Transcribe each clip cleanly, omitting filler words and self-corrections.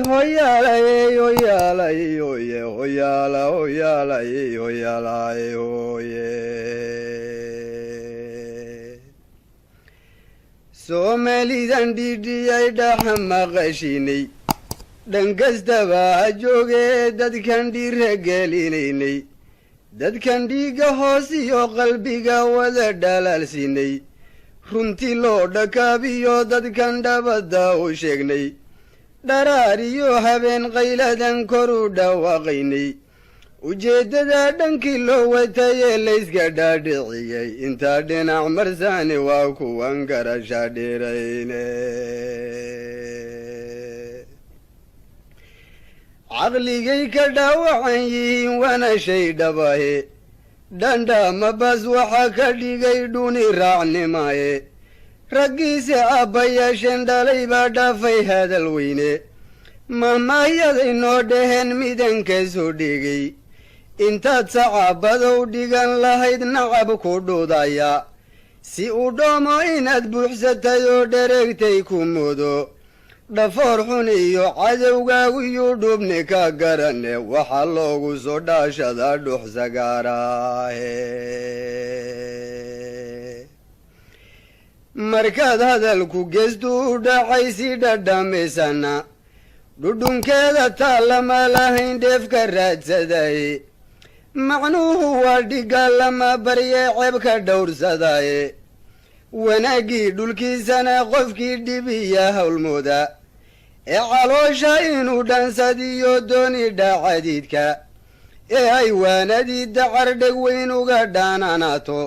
Hoyaalay, hoyaalay, hoye, hoyaala, hoyaalay, hoyaalay, hoye. Soomaalidan dhidhiyay dhaxa maqashinay, dhan kastaba ha joogee. Dadkan dhiira gelinaynay, dadkan dhiigga hoos iyo qalbiga wada dhalaalsinay, runtii loo dhakaabiyo dadkan dhabadda u sheegnay, dharaar iyo habeen qayladan kor u dhawaaqaynay, ujeeddada dhankii loo watayee layska dhaadhiciyey, intaa dhinac marsaani waa kuwan garasha dhirayne. Caqligay ka dhaawacan yihiin waana shay dhabahe, dhandhaama bas waxaa ka dhigay dhuni raacnimaye. Raggiise aabbayaasheen dhalay baa dhaafay hadal weyne, mahmaahyaday noo dhaheen midanka soo dhigay: intaad sacaabadow dhigan lahayd nacab ku dhudaya, si uu dhoomo inaad buuxsatay oo dhereegtay ku mudo, dhafoor xun iyo cadowgaagu yuu dhubni ka garane, waxaa loogu soo dhaashadaa dhux sagaaraahe. Markaad hadalku geestu u dhacay si dhadhamisana, dhudhunkeeda taa lama lahayn dheefka raadsaday, macnuhu waa dhigga lama barye ceebka dhowrsadaye. Wanaaggii dhulkiisana qofkii dhibiya howlmooda ee caloosha inuu dhansadiyo dooni dhacadiidka ee ay waanadii dacar dheg weyn uga dhaananaato,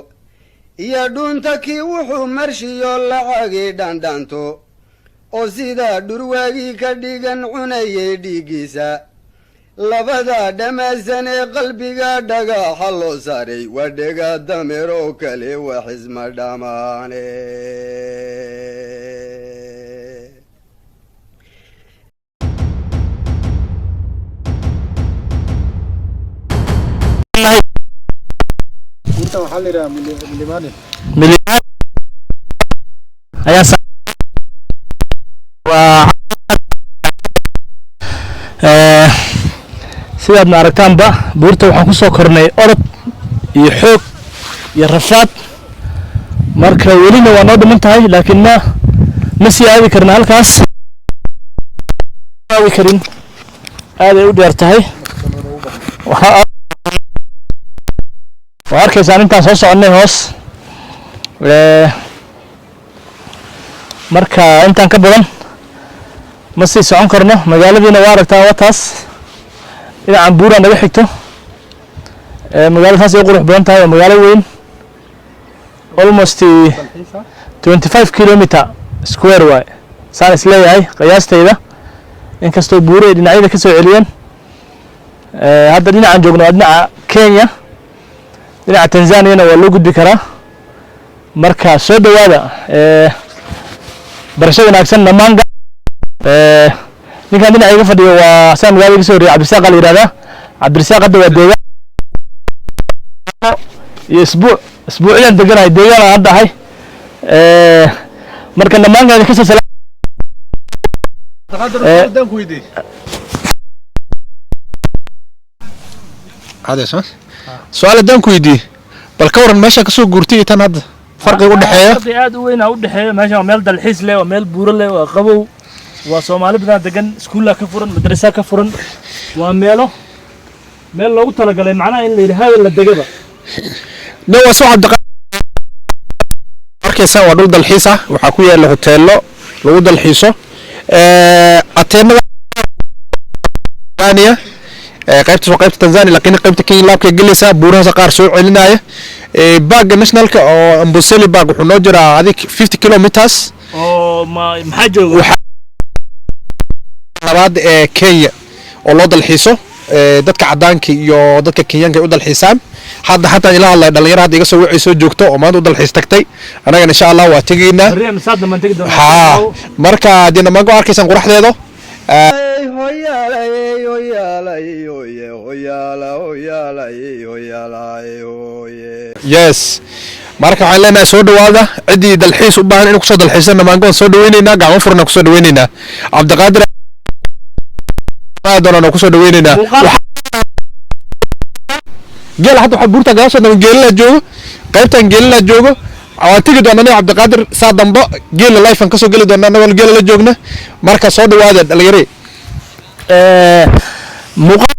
iyo dhuunta kii wuxuu marshiyo lacagii dhandhanto oo sidaa dhurwaagii ka dhigan cunayay dhiiggiisa, labada dhamaasan ee qalbiga dhagaxa loo saaray waa dhega dameer oo kale, wax isma dhammaane. Buurtan waxaa la yidhaha Milimani. Milimani ayaa waa sidaad ma aragtaanba, buurta waxaan ku soo kornay orod iyo xoog iyo rafaad. Marka welina waa noo dhiman tahay, laakiin ma sii aadi karna halkaas, aadi karin, aad ay u dheer tahay. Waxaa waa arkaysaan intaan soo soconnay hoos. Marka intaan ka badan ma sii socon karno. Magaaladiina waa aragtaa, waa taas dhinacan buuraa naga xigto. Magaalada saas ay u qurux badan tahay, waa magaalo weyn, almost 25 kilometer square waay saan is leeyahay qiyaastayda, inkastoo buuri ay dhinacyada ka soo celiyeen. Hadda dhinacan joogno waa dhinaca Kenya, dhinaca Tanzaniana waa loo gudbi karaa. Marka soo dhawaada, barasho wanaagsan. Namanga ninkan dhinaca iga fadhiyo waa saa magaalada iga soo horreeyay, Cabdirisaaq la yihahdaa. Cabdirisaaq hadda waa deegaan iyo isbuuc isbuucyaan deganahay, deegaan aan hadda ahay. Marka Namanga idinka soo Haddaan ku weydiiyey cadeys ma su-aal haddaan ku weydiiyey, bal ka waran meesha kasoo guurtay iyo tan hadda farqiga u dhexeeya? Farqi aad u weyn aa u dhexeeya. Meeshan waa meel dalxiis leh, waa meel buuro leh, waa qabow, waa Soomaali badan degan, iskuullaa ka furan, madrasaa ka furan, waa meelo meel loogu talagalay, macnaha in la yidhi habel la degaba. No, waa soo cabdiqa arkaysaa, waa dhul dalxiis ah, waxaa ku yaala hoteelo lagu dalxiiso. Ateenada Tanzania, qaybtaas waa qaybta Tanzania, laakiin qaybta Kenya laabkay gelaysaa, buurahaas qaar soo celinaya. Park-ga nationalka oo Amboseli Park wuxuu noo jiraa adig 50 kilometers. Oo ma maxaa jooga? Labaad ee Kenya oo loo dalxiiso, dadka cadaanka iyo dadka Kenyaanka ay u dalxiisaan. Hadda xataa ila hadlaya dhalinyaro hadda iga soo wacay soo joogto oo maanta u dalxiis tagtay. Annagana insha Allah waa tegaynaa. Barri misaad dambaan tegi doonaa. Haa, marka dee Namaango arkaysaan quraxdeedo. Hoyaalay, hoyaalay, hoye, hoyaala, hoyaalay, hoyaalay, hoye. Yes, marka waxaan leenahay soo dhawaada ciddii dalxiis u baahan inuu kusoo dalxiiso Namaango, waan soo dhaweyneynaa, gacmo furna kusoo dhaweyneynaa. Cabdiqaadir. Aad doonaan oo kusoo dhaweynaynaa. Geela hadda waxaa buurta gadaasheedna geelila joogo, qaybtan geelila joogo. Waan tegi doonaa aniga Cabdiqaadir saa dambo geela live aan kasoo geli doonaa annagoo geela la joogna. Marka soo dhawaada, dhalinyare. Muuqaal.